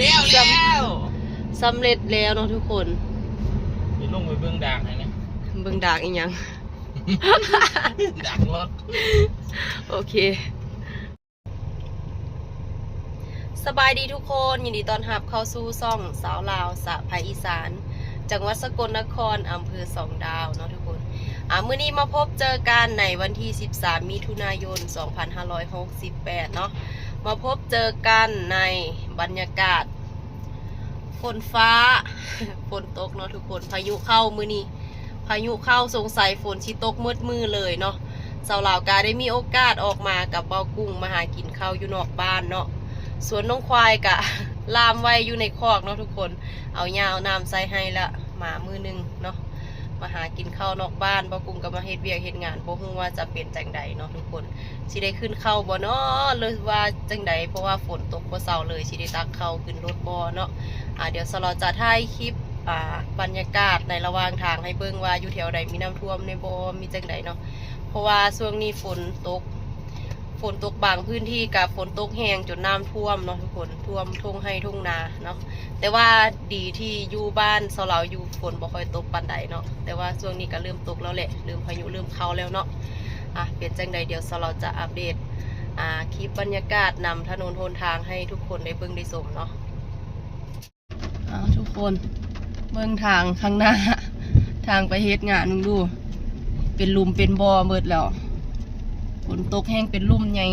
ແລ້ວ ສຳ ແລ້ວ ສຳເລັດແລ້ວເນາະທຸກຄົນ. ໄປລົງໄປເບິ່ງດາກໃຫ້ແດ່. ເບິ່ງດາກອີ່ຫຍັງ? ດາກລົດ. ໂອເຄ. ສະບາຍດີທຸກຄົນ, ຍິນດີຕ້ອນຮັບເຂົ້າສູ່ຊ່ອງສາວລາວສະພາອີສານ ຈັງຫວັດສະກົນນະຄອນ ອຳເພີສອງດາວເນາະທຸກຄົນ. ອາ ມື້ນີ້ມາພົບເຈີກັນໃນວັນທີສິບສາມ ມິຖຸນາຍົນ ສອງພັນຫ້າຮ້ອຍຫົກສິບແປດເນາະ, ມາພົບເຈີກັນໃນບັນຍາກາດຝົນຟ້າ ຝົນຕົກເນາະທຸກຄົນ. ພາຍຸເຂົ້າມື້ນີ້ ພາຍຸເຂົ້າ ສົງໄສຝົນຊິຕົກໝົດມື້ເລີຍເນາະ. ສາວລາວກະໄດ້ມີໂອກາດອອກມາກັບເບົາກຸ້ງ ມາຫາກິນເຂົ້າຢູ່ນອກບ້ານເນາະ. ສ່ວນນ້ອງຄວາຍກະລ່າມໄວ້ຢູ່ໃນຄອກເນາະທຸກຄົນ, ເອົາຫຍ້າເອົານ້ຳໃສ່ໃຫ້ລະ ມາມື້ໜຶ່ງເນາະ, ມາຫາກິນເຂົ້ານອກບ້ານ. ເບົາກຸ້ງກໍມາເຮັດວຽກເຮັດງານ ບໍ່ຮູ້ວ່າຈະເປັນຈັ່ງໃດເນາະທຸກຄົນ, ຊິໄດ້ຂຶ້ນເຂົ້າບໍ່ເນາະ ຫຼືວ່າຈັ່ງໃດ ເພາະວ່າຝົນຕົກບໍ່ເຊົາເລີຍ. ຊິໄດ້ຕັກເຂົ້າຂຶ້ນລົດບໍ່ເນາະ. ອາ ດຽວສາວລາວຈະຖ່າຍຄລິບ ອາ ບັນຍາກາດໃນລະຫວ່າງທາງໃຫ້ເບິ່ງວ່າຢູ່ແຖວໃດມີນ້ຳຖ້ວມແດ່ບໍ່ ມີຈັ່ງໃດເນາະ, ເພາະວ່າຊ່ວງນີ້ຝົນຕົກ ຝົນຕົກບາງພື້ນທີ່ກະຝົນຕົກແຮງຈົນນ້ຳຖ້ວມເນາະທຸກຄົນ, ຖ້ວມທົ່ງໄຮ່ທົ່ງນາເນາະ. ແຕ່ວ່າດີທີ່ຢູ່ບ້ານສາວລາວຢູ່ຝົນບໍ່ຄ່ອຍຕົກປານໃດເນາະ, ແຕ່ວ່າຊ່ວງນີ້ກະເລີ່ມຕົກແລ້ວແຫຼະ, ເລີ່ມພາຍຸເລີ່ມເຂົ້າແລ້ວເນາະ. ອາ ເປັນຈັ່ງໃດ ດຽວສາວລາວຈະອັບເດດ ອາ ຄລິບບັນຍາກາດນຳຖະໜົນຫົນທາງໃຫ້ທຸກຄົນໄດ້ເບິ່ງໄດ້ຊົມເນາະ. ເອົາ ທຸກຄົນ ເບິ່ງທາງຂ້າງໜ້າ ທາງໄປເຮັດງານ ເບິ່ງດູ ເປັນຫຼຸມເປັນບໍ່ໝົດແລ້ວ. ຝົນຕົກແຮງເປັນຫຼຸມໃຫຍ່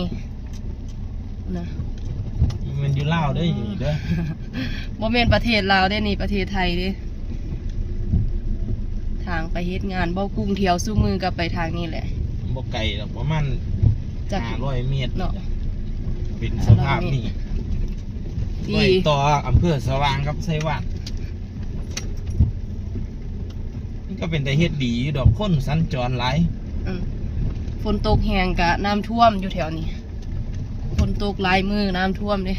ນະ. ແມ່ນຢູ່ລາວເດ້ ນີ້ເດີ ບໍ່ແມ່ນປະເທດລາວເດ້ນີ້ ປະເທດໄທເດ້. ທາງໄປເຮັດງານ ເບົາກຸ້ງທ່ຽວຊຸມື້ກໍໄປທາງນີ້ແຫຼະ. ບໍ່ໄກດອກ ປະມານ ຈັກ ຫ້າຮ້ອຍເມດເນາະ, ເປັນສະພາບນີ້ ຫ້າຮ້ອຍເມດ ທີ່ ຕໍ່ອຳເພີສະຫວ່າງກັບໄຊວາດ. ມັນກໍເປັນຕາເຮັດດີຢູ່ດອກ, ຄົນສັນຈອນຫຼາຍ. ອືມ ຝົນຕົກແຮງກະນ້ຳຖ້ວມຢູ່ແຖວນີ້, ຝົນຕົກຫຼາຍມື້ນ້ຳຖ້ວມເດ້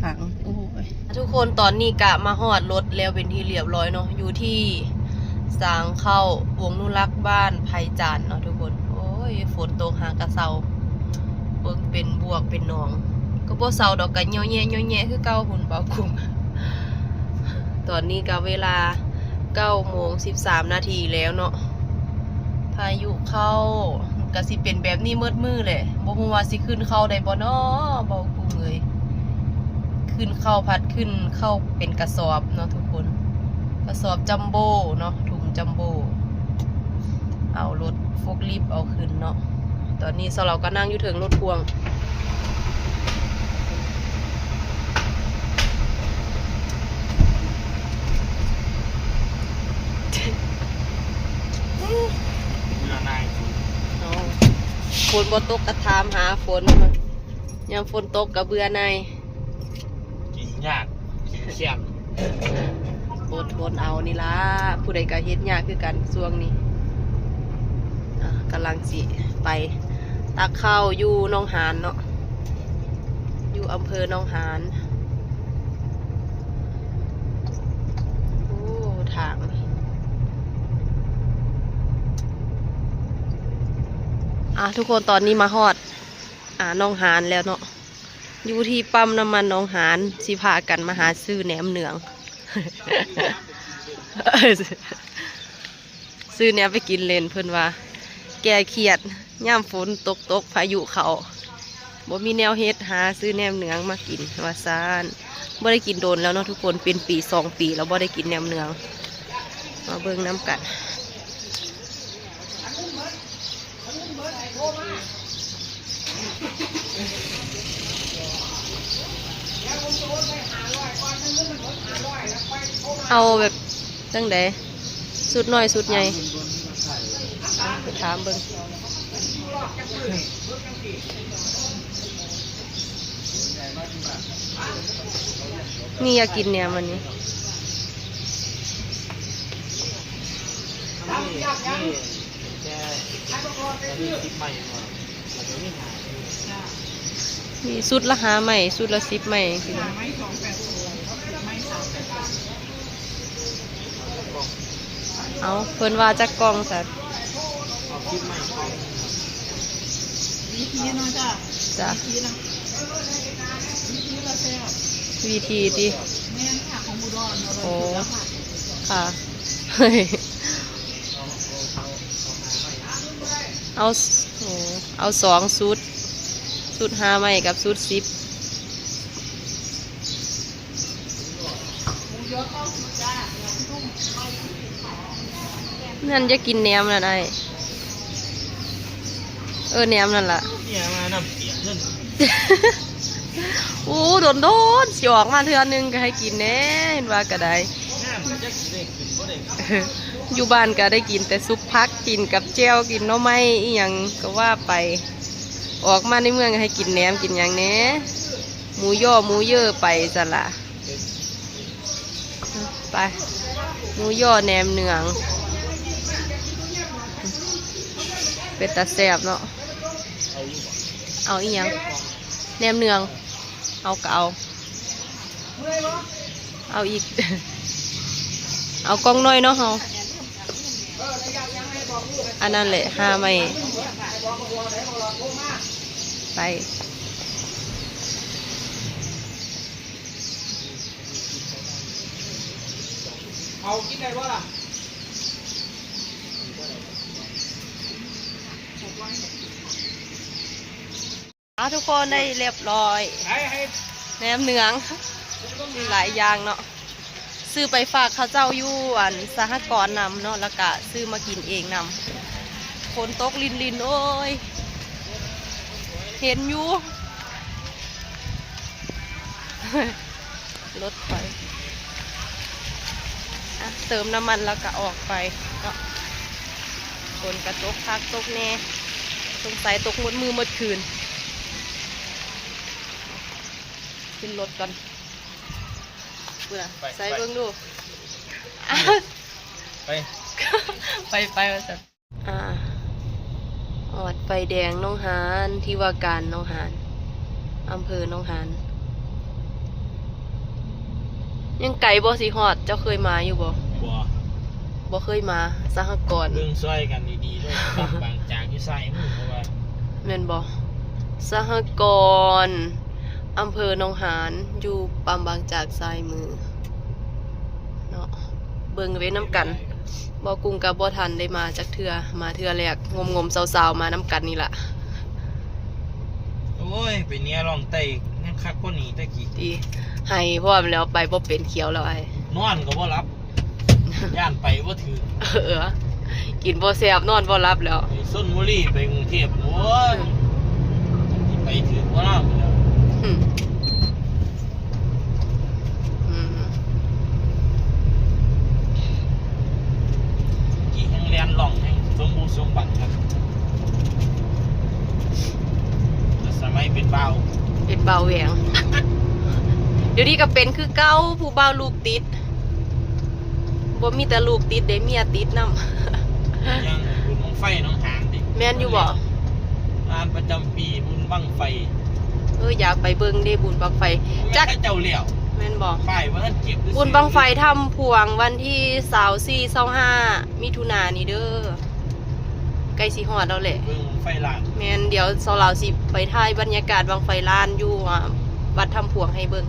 ທາງ. ໂອ້ຍ ທຸກຄົນ ຕອນນີ້ກະມາຮອດລົດແລ້ວເປັນທີ່ລຽບຮ້ອຍເນາະ, ຢູ່ທີ່ທາງເຂົ້າວົງອະນຸລັກບ້ານໄພຈັນເນາະທຸກຄົນ. ໂອ້ຍ ຝົນຕົກຫາກະເຊົາ ເບິ່ງເປັນບວກເປັນໜອງ ກໍບໍ່ເຊົາດອກ, ກະຍໍແຍະຍໍແຍະຄືເກົ່າພຸ້ນ ເບົາກຸ້ງ. ຕອນນີ້ກະເວລາເກົ້າໂມງສິບສາມນາທີແລ້ວເນາະ, ພາຍຸເຂົ້າ ກະຊິເປັນແບບນີ້ໝົດມື້ແຫຼະ. ບໍ່ຮູ້ວ່າຊິຂຶ້ນເຂົ້າໄດ້ບໍ່ເນາະ ເບົາກຸ້ງເອີຍ. ຂຶ້ນເຂົ້າ ພັດຂຶ້ນເຂົ້າເປັນກະສອບເນາະທຸກຄົນ, ກະສອບຈັມໂບ້ເນາະ ຖົງຈັມໂບ້. ເອົາລົດໂຟກລິບເອົາຂຶ້ນເນາະ. ຕອນນີ້ສາວລາວກໍນັ່ງຢູ່ເທິງລົດພ່ວງ. ເບື່ອໜ່າຍຝົນ. ເອົາ ຝົນບໍ່ຕົກກໍຖາມຫາຝົນ, ຍາມຝົນຕົກກໍເບື່ອໜ່າຍ. ກິນຍາກ ກິນແຄ້ນ ອົດທົນເອົານີ້ລະ, ຜູ້ໃດກໍເຮັດຍາກຄືກັນຊ່ວງນີ້. ອ່າ ກຳລັງຊິໄປຕັກເຂົ້າຢູ່ໜອງຫານເນາະ, ຢູ່ອຳເພີໜອງຫານ. ໂອ້ ທາງ ອ່າ ທຸກຄົນ ຕອນນີ້ມາຮອດ ອ່າ ໜອງຫານແລ້ວເນາະ. ຢູ່ທີ່ປ້ຳນ້ຳມັນໜອງຫານ ຊິພາກັນມາຫາຊື້ແໜມເໜືອງ ຊື້ແນວໄປກິນເຫຼັ້ນ. ເພິ່ນວ່າແກ້ຄຽດ ຍາມຝົນຕົກໆ ພາຍຸເຂົ້າ ບໍ່ມີແນວເຮັດ ຫາຊື້ແໜມເໜືອງມາກິນວ່າຊັ້ນ. ບໍ່ໄດ້ກິນດົນແລ້ວເນາະທຸກຄົນ, ເປັນປີສອງປີແລ້ວບໍ່ໄດ້ກິນແໜມເໜືອງ. ມາເບິ່ງນຳກັນ. ເອົາແບບຈັ່ງໃດ? ຊຸດນ້ອຍ ຊຸດໃຫຍ່? ໄປຖາມເບິ່ງ. ນີ້ຢາກກິນແນວມັນນີ້. ມີຊຸດລະຫ້າໄມ້ ຊຸດລະສິບໄມ້ຈັ່ງຊີ້. ເອົາ ເພິ່ນວ່າຈັກກ່ອງຊັ້ນ? ເອົາສິບໄມ້ກ່ອງໜຶ່ງ. ມີພີເນາະ ຈ້າ ຈ້າ ມີພີນະ ມີພີລະແຊບ. ວິທີຕິ? ແມ່ນ ຂາຂອງອຸດອນເນາະ. ໂອ້ ແລ້ວກໍ ຄ່ະ ເອົາ ໂອ້ ເອົາສອງຊຸດ ຊຸດຫ້າໄມ້ກັບຊຸດສິບ. ນັ້ນ ຢາກກິນແໜມນັ້ນອ້າຍ. ເອີ ແໜມນັ້ນລະ. ເອີ ມານຳເສຍເງິນ. ໂອ້ ດົນໆ ຊິອອກມາເທື່ອໜຶ່ງກໍໃຫ້ກິນແດ່ ເຫັນວ່າກໍໄດ້. ຢູ່ບ້ານກໍໄດ້ກິນແຕ່ຊຸບຜັກ ກິນກັບແຈ່ວ ກິນໜໍ່ໄມ້ອີ່ຫຍັງກໍວ່າໄປ. ອອກມາໃນເມືອງກໍໃຫ້ກິນແໜມ ກິນຫຍັງແດ່. ໝູຍໍ້ໝູເຢີໄປຊັ້ນລະ. ໄປ ໝູຍໍ້ແໜມເໜືອງ ເປັນຕາແຊບເນາະ. ເອົາອີ່ຫຍັງ? ແໜມເໜືອງ. ເອົາກໍເອົາ ເອົາອີກ ເອົາກ່ອງນ້ອຍເນາະເຮົາ. ອັນນັ້ນແຫຼະ ຫ້າໄມ້ ໄປ. ເອົາກິນໄດ້ບໍ່ລະ? ເອົາ ທຸກຄົນ ໄດ້ຮຽບຮ້ອຍ ແໜມເໜືອງ ມີຫຼາຍຢ່າງເນາະ. ຊື້ໄປຝາກເຂົາເຈົ້າຢູ່ອັນສະຫະກອນນຳເນາະ ແລ້ວກະຊື້ມາກິນເອງນຳ. ຝົນຕົກລິນໆ ໂອ້ຍ ເຫັນຢູ່ ລົດຂ້ອຍ. ອ່ະ ເຕີມນ້ຳມັນແລ້ວກະອອກໄປເນາະ. ຝົນກະຕົກຄັກຕົກແນ່ ສົງໄສຕົກໝົດມື້ໝົດຄືນ. ຂຶ້ນລົດກ່ອນ ພຸ້ນນະ ໃສ່ເບິ່ງດູ ໄປ ໄປ ໄປ ໄປ ວ່າຊັ້ນ. ອ່າ ຮອດໄຟແດງໜອງຫານ ທີ່ວ່າການໜອງຫານ ອຳເພີໜອງຫານ. ຍັງໄກບໍ່ຊິຮອດ? ເຈົ້າເຄີຍມາຢູ່ບໍ່? ບໍ່ ບໍ່ເຄີຍມາ. ສະຫະກອນ ເບິ່ງຊ່ອຍກັນດີໆເດີ ປ້ຳບາງຈາກຢູ່ຊ້າຍມື ເພາະວ່າ ແມ່ນບໍ່? ສະຫະກອນ ອຳເພີໜອງຫານ ຢູ່ປ້ຳບາງຈາກຊ້າຍມືເນາະ. ເບິ່ງໄປນຳກັນ ບໍ່ກຸ້ງກໍບໍ່ທັນໄດ້ມາຈັກເທື່ອ ມາເທື່ອແລກ ງົມໆ ເຊົາໆ ມານຳກັນນີ້ລະ. ໂອ້ຍ ໄປເນຍລອງໄຕ້ຍັງຄັກກວ່ານີ້ແຕ່ກີ້ ຕິ ໄຫ້ພ້ອມແລ້ວ ໄປບໍ່ເປັນ ຂຽວແລ້ວອ້າຍ ນອນກໍບໍ່ຫຼັບ ຢ້ານໄປບໍ່ຖືກ ເອີ ກິນບໍ່ແຊບ ນອນບໍ່ຫຼັບແລ້ວ. ໄປຊົນບຸຣີ ໄປກຸງເທບ ໂອ້ຍ ຊິໄປຖືກບໍ່ເນາະ ອືມ. ອືມ ກີ້ແຮ່ງແລ່ນລ່ອງແຮ່ງສົມບູນສົມບັນຄັກ ແຕ່ສະໄໝເປັນບ່າວ ເປັນບ່າວແຫວງ. ດຽວນີ້ກໍເປັນຄືເກົ່າ ຜູ້ບ່າວລູກຕິດ ບໍ່ມີແຕ່ລູກຕິດເດ້ ເມຍຕິດນຳ. ຍັງບຸນບັ້ງໄຟໜອງຫານຕິ? ແມ່ນຢູ່ບໍ່? ງານປະຈຳປີບຸນບັ້ງໄຟ. ເອີ ຢາກໄປເບິ່ງເດ້ ບຸນບັ້ງໄຟ. ຈັກເຈົ້າແລ້ວ ແມ່ນບໍ່? ປ້າຍບໍ່ທັນເກັບ ບຸນບັ້ງໄຟຖ້ຳພວງ ວັນທີຊາວສີ່ ຊາວຫ້າ ມິຖຸນານີ້ເດີ. ໃກ້ຊິຮອດແລ້ວແຫຼະ ເບິ່ງບັ້ງໄຟລ້ານ. ແມ່ນ ດຽວສາວລາວຊິໄປຖ່າຍບັນຍາກາດບັ້ງໄຟລ້ານຢູ່ ອ່າ ວັດຖ້ຳພວງໃຫ້ເບິ່ງ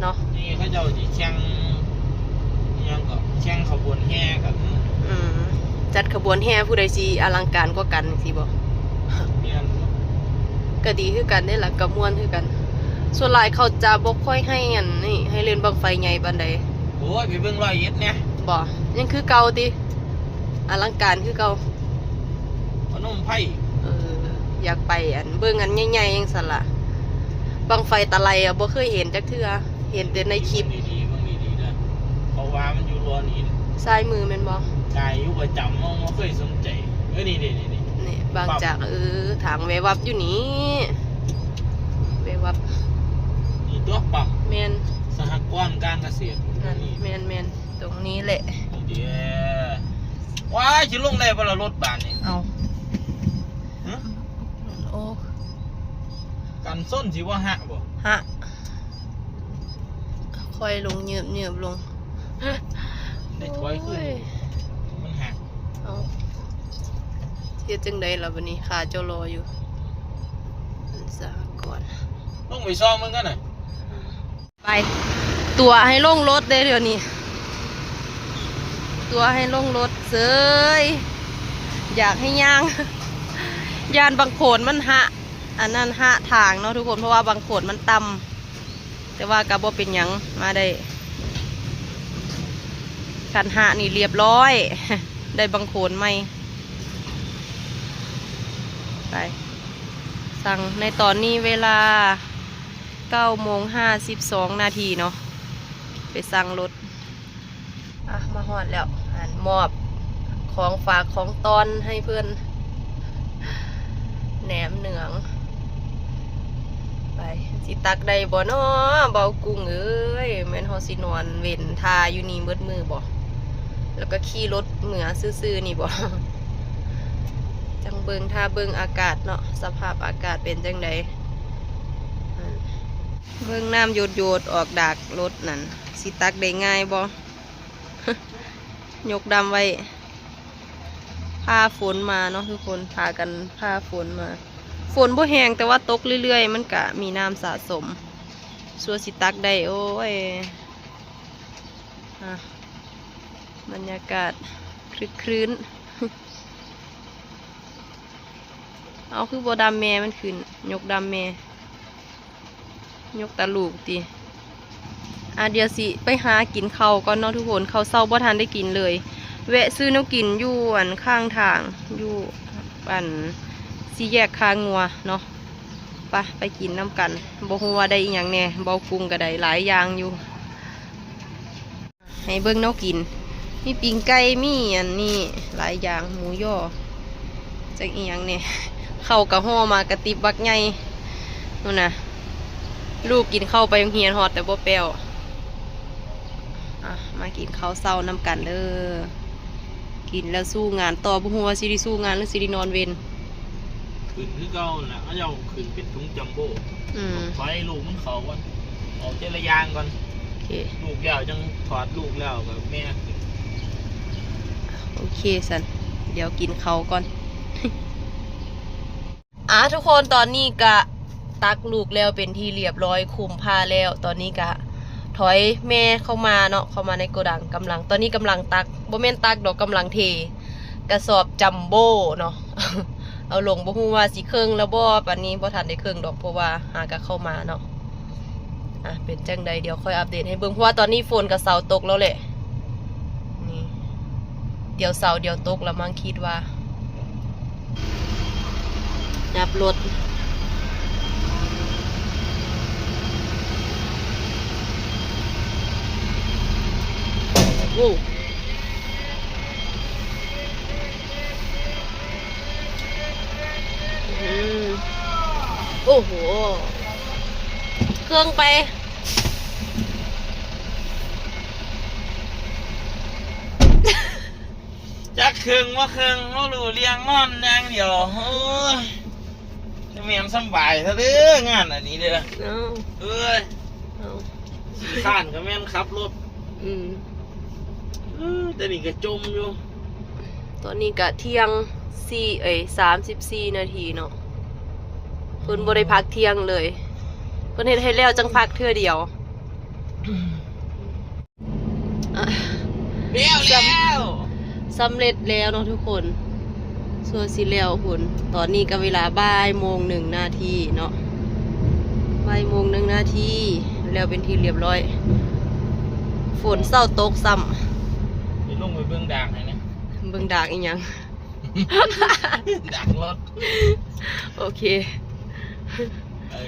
ເນາະ. ນີ້ເຂົາເຈົ້າຊິແຂ່ງ ອີ່ຫຍັງເກາະ ແຂ່ງຂະບວນແຫ່ກັນ. ອືມ ຈັດຂະບວນແຫ່ ຜູ້ໃດຊິອະລັງການກວ່າກັນ ຈັ່ງຊີ້ບໍ່? ແມ່ນ ກໍດີຄືກັນເດ້ລະ ກໍມ່ວນຄືກັນ. ສ່ວນຫຼາຍເຂົາຈະບໍ່ຄ່ອຍໃຫ້ອັນນີ້ ໃຫ້ຫຼິ້ນບັ້ງໄຟໃຫຍ່ປານໃດ. ໂອ້ຍ ໄປເບິ່ງຮ້ອຍເອັດແດ່. ບໍ່ ຍັງຄືເກົ່າຕິ? ອະລັງການຄືເກົ່າ ພະນົມໄພ. ເອີ ຢາກໄປອັນເບິ່ງອັນໃຫຍ່ໆ ຈັ່ງຊັ້ນລະ. ບັ້ງໄຟຕະໄລອະ ບໍ່ເຄີຍເຫັນຈັກເທື່ອ ເຫັນແຕ່ໃນຄລິບ. ເບິ່ງດີໆ ເບິ່ງດີໆເດີ ເພາະວ່າມັນຢູ່ລ້ວນີ້ ຊ້າຍມືແມ່ນບໍ່? ກາຍຢູ່ປະຈຳ ບໍ່ເຄີຍສົນໃຈ. ເອີ ນີ້ໆໆ ນີ້ ບາງຈາກ ເອີ ທາງແວວັບຢູ່ນີ້ ແວວັບ ນີ້ຕົວປ້ຳ. ແມ່ນ ສະຫະກອນການກະເສດ. ແມ່ນໆ ຕົງນີ້ແຫຼະ ນີ້ເດ້. ວ້າຍ ຊິລົງໄດ້ບໍ່ລະລົດບາດນີ້? ເອົ້າ ຫຶ? ໂອ້ ກັນຊົນຊິບໍ່ຫະບໍ່? ຫະ ຄ່ອຍລົງ ເຍີບໆລົງ ໄດ້ຖອຍຄືນ. ໂອ້ຍ ມັນຫັກ. ເອົ້າ ເຮັດຈັ່ງໃດລະບາດນີ້? ຂາເຈົ້າລໍຢູ່ ສະຫະກອນ ລົງໄປຊອງເບິ່ງກັນນະ. ไป ຕົວະໃຫ້ລົງລົດເດ້ດຽວນີ້ ຕົວະໃຫ້ລົງລົດເສີຍ ຢາກໃຫ້ຍ່າງ ຢ້ານບັກໂຂນມັນຫະ ອັນນັ້ນຫະທາງເນາະທຸກຄົນ ເພາະວ່າບັກໂຂນມັນຕ່ຳ ແຕ່ວ່າກໍບໍ່ເປັນຫຍັງ ມາໄດ້ ຄັນຫະນີ້ລຽບຮ້ອຍ ໄດ້ບັກໂຂນໃໝ່ ໄປ ສັ່ງ ໃນຕອນນີ້ເວລາ ເກົ້າໂມງຫ້າສິບສອງນາທີເນາະ ໄປສັ່ງລົດ ອ່ະ ມາຮອດແລ້ວ ອັນ ມອບຂອງຝາກຂອງຕ້ອນໃຫ້ເພິ່ນ ແໜມເໜືອງ ໄປ ຊິຕັກໄດ້ບໍ່ນໍ ເບົາກຸ້ງເອີຍ ແມ່ນເຮົາຊິນອນເວັນຖ້າຢູ່ນີ້ເບິດມື້ບໍ ແລ້ວກໍຂີ່ລົດເມືອຊື່ໆນີ້ບໍ ຈັ່ງເບິ່ງ ຖ້າເບິ່ງອາກາດເນາະ ສະພາບອາກາດເປັນຈັ່ງໃດ ເບິ່ງນ້ຳຢົດໆອອກດາກລົດນັ້ນ ຊິຕັກໄດ້ງ່າຍບໍ່? ຍົກດຳໄວ້ ຟ້າຝົນມາເນາະທຸກຄົນ ພາກັນຟ້າຝົນມາ ຝົນບໍ່ແຮງ ແຕ່ວ່າຕົກເລື້ອຍໆ ມັນກະມີນ້ຳສະສົມ ຊົ່ວຊິຕັກໄດ້ ໂອ້ຍ ອ່ະ ບັນຍາກາດຄຶກຄື້ນ ເອົາ ຄືບໍ່ດຳແມ່ມັນຂຶ້ນ ຍົກດຳແມ່ ຍົກຕາລູກຕິ ອ່າ ດຽວຊິໄປຫາກິນເຂົ້າກ່ອນເນາະທຸກຄົນ ເຂົ້າເຊົ້າບໍ່ທັນໄດ້ກິນເລີຍ ແວະຊື້ແນວກິນຢູ່ ອັນ ຂ້າງທາງ ຢູ່ ອັນ ສີ່ແຍກຄາງົວເນາະ ໄປ ໄປກິນນຳກັນ ບໍ່ຮູ້ວ່າໄດ້ອີ່ຫຍັງແດ່ ເບົາກຸ້ງກໍໄດ້ຫຼາຍຢ່າງຢູ່. ໃຫ້ເບິ່ງແນວກິນ ມີປີ້ງໄກ່ ມີອັນນີ້ຫຼາຍຢ່າງ ໝູຍໍ່ ຈັກອີ່ຫຍັງແດ່ ເຂົ້າກະຫໍ່ມາກະຕິບບັກໃຫຍ່ ພຸ້ນນະ ລູກກິນເຂົ້າໄປໂຮງຮຽນຮອດແຕ່ບໍ່ແປ້ວ ອ່ະ ມາກິນເຂົ້າເຊົ້ານຳກັນເດີ ກິນແລ້ວສູ້ງານຕໍ່ ບໍ່ຮູ້ວ່າຊິໄດ້ສູ້ງານ ຫຼື ຊິໄດ້ນອນເວັນ. ຂຶ້ນຄືເກົ່າຫັ້ນແຫຼະ ເຂົາເຈົ້າຂຶ້ນເປັນຖົງຈັມໂບ້ ອືມ ຖອຍລູກມັນເຂົ້າກ່ອນ ອອກເທື່ອລະຢ່າງກ່ອນ ໂອເຄ ລູກແລ້ວຈັ່ງຖອດ ລູກແລ້ວກໍແມ່ຂຶ້ນ ໂອເຄຊັ້ນ ດຽວກິນເຂົ້າກ່ອນ ອ່າ ທຸກຄົນ ຕອນນີ້ກະຕັກລູກແລ້ວເປັນທີ່ລຽບຮ້ອຍ ຄຸມຜ້າແລ້ວ ຕອນນີ້ກະຖອຍແມ່ເຂົ້າມາເນາະ ເຂົ້າມາໃນໂກດັງ ກຳລັງ ຕອນນີ້ກຳລັງຕັກ ບໍ່ແມ່ນຕັກດອກ ກຳລັງເທ ກະສອບຈັມໂບ້ເນາະ ເອົາລົງ ບໍ່ຮູ້ວ່າຊິເຄິ່ງແລ້ວບໍ່ ປານນີ້ບໍ່ທັນໄດ້ເຄິ່ງດອກ ເພາະວ່າຫາກະເຂົ້າມາເນາະ ອ່ະ ເປັນຈັ່ງໃດ ດຽວຄ່ອຍອັບເດດໃຫ້ເບິ່ງ ເພາະວ່າຕອນນີ້ຝົນກະເຊົາຕົກແລ້ວແຫຼະ ນີ້ ດຽວເຊົາ ດຽວຕົກລະມັ້ງ ຄິດວ່າ ຍັບລົດ ໂອ້ ອືມ ໂອ້ໂຫ ເຄື່ອງໄປ ຈັກເຄິ່ງບໍ່ເຄິ່ງ ເຮົາຮູ້ເລື່ອງນອນຢ່າງດຽວ ໂອ້ຍ ຈະແມ່ນສຳບາຍຊະເດີ ງານອັນນີ້ເດີ ເອົ້າ ເອີຍ ເອົ້າ ຂີ້ຄ້ານກໍແມ່ນຂັບລົດ ອືມ ເອີ ແຕ່ນີ້ກໍຈົ່ມຢູ່ ຕອນນີ້ກະທ່ຽງສີ່ ເອີຍ ສາມສິບສີ່ນາທີເນາະ ເພິ່ນບໍ່ໄດ້ພັກທ່ຽງເລີຍ ເພິ່ນເຮັດໃຫ້ແລ້ວຈັ່ງພັກເທື່ອດຽວ ອ່ະ ແລ້ວ ສຳ ແລ້ວ ສຳເລັດແລ້ວເນາະທຸກຄົນ ຊົ່ວຊິແລ້ວພຸ້ນ ຕອນນີ້ກໍເວລາບ່າຍໂມງໜຶ່ງນາທີເນາະ ບ່າຍໂມງໜຶ່ງນາທີ ແລ້ວເປັນທີ່ລຽບຮ້ອຍ ຝົນເຊົາຕົກຊ້ຳ ໄປລົງໄປເບິ່ງດາກໃຫ້ແດ່ ເບິ່ງດາກອີ່ຫຍັງ ດາກລົດ ໂອເຄ ເອີ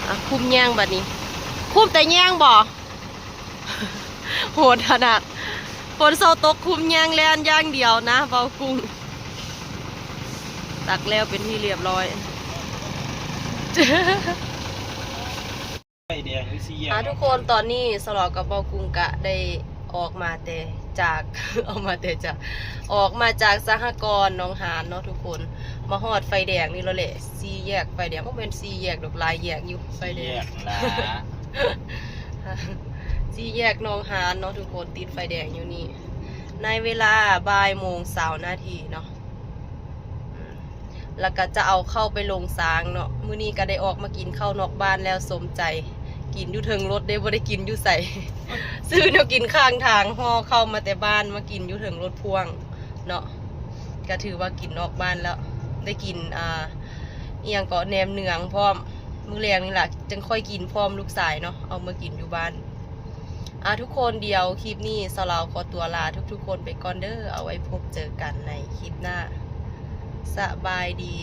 ອ່ະ ຄຸມແຍງບັດນີ້ ຄຸມແຕ່ແຍງບໍ? ໂຫດຂະໜາດ ຝົນເຊົາຕົກຄຸມແຍງແລ່ນຢ່າງດຽວນະ ເບົາກຸ້ງ ຕັກແລ້ວເປັນທີ່ລຽບຮ້ອຍ ໄຟແດງຢູ່ສີ່ແຍກ ອ່າ ທຸກຄົນ ຕອນນີ້ສະຫຼອງກັບເບົາກຸ້ງກະໄດ້ອອກມາແຕ່ຈາກ ອອກມາແຕ່ຈາກ ອອກມາຈາກສະຫະກອນໜອງຫານເນາະທຸກຄົນ ມາຮອດໄຟແດງນີ້ແລ້ວແຫຼະ ສີ່ແຍກໄຟແດງ ບໍ່ແມ່ນສີ່ແຍກດອກ ຫຼາຍແຍກຢູ່ ໄຟແດງ ສີ່ແຍກນັ້ນລະ ສີ່ແຍກໜອງຫານເນາະທຸກຄົນ ຕິດໄຟແດງຢູ່ນີ້ ໃນເວລາບ່າຍໂມງຊາວນາທີເນາະ ອືມ ແລ້ວກໍຈະເອົາເຂົ້າໄປລົງຊາງເນາະ ມື້ນີ້ກໍໄດ້ອອກມາກິນເຂົ້ານອກບ້ານແລ້ວສົມໃຈ ກິນຢູ່ເທິງລົດເດ້ ບໍ່ໄດ້ກິນຢູ່ໃສ ຊື້ແນວກິນຂ້າງທາງ ຫໍ່ເຂົ້າມາແຕ່ບ້ານ ມາກິນຢູ່ເທິງລົດພ່ວງເນາະ ກະຖືວ່າກິນນອກບ້ານແລ້ວ ໄດ້ກິນ ອ່າ ອີ່ຫຍັງເກາະ ແໜມເໜືອງພ້ອມ ມື້ແລງນີ້ລະ ຈັ່ງຄ່ອຍກິນພ້ອມລູກຊາຍເນາະ ເອົາມາກິນຢູ່ບ້ານ. ອ່າ ທຸກຄົນ ດຽວຄລິບນີ້ສາວລາວຂໍຕົວລາທຸກໆຄົນໄປກ່ອນເດີ ເອົາໄວ້ພົບເຈີກັນໃນຄລິບໜ້າ ສະບາຍດີ.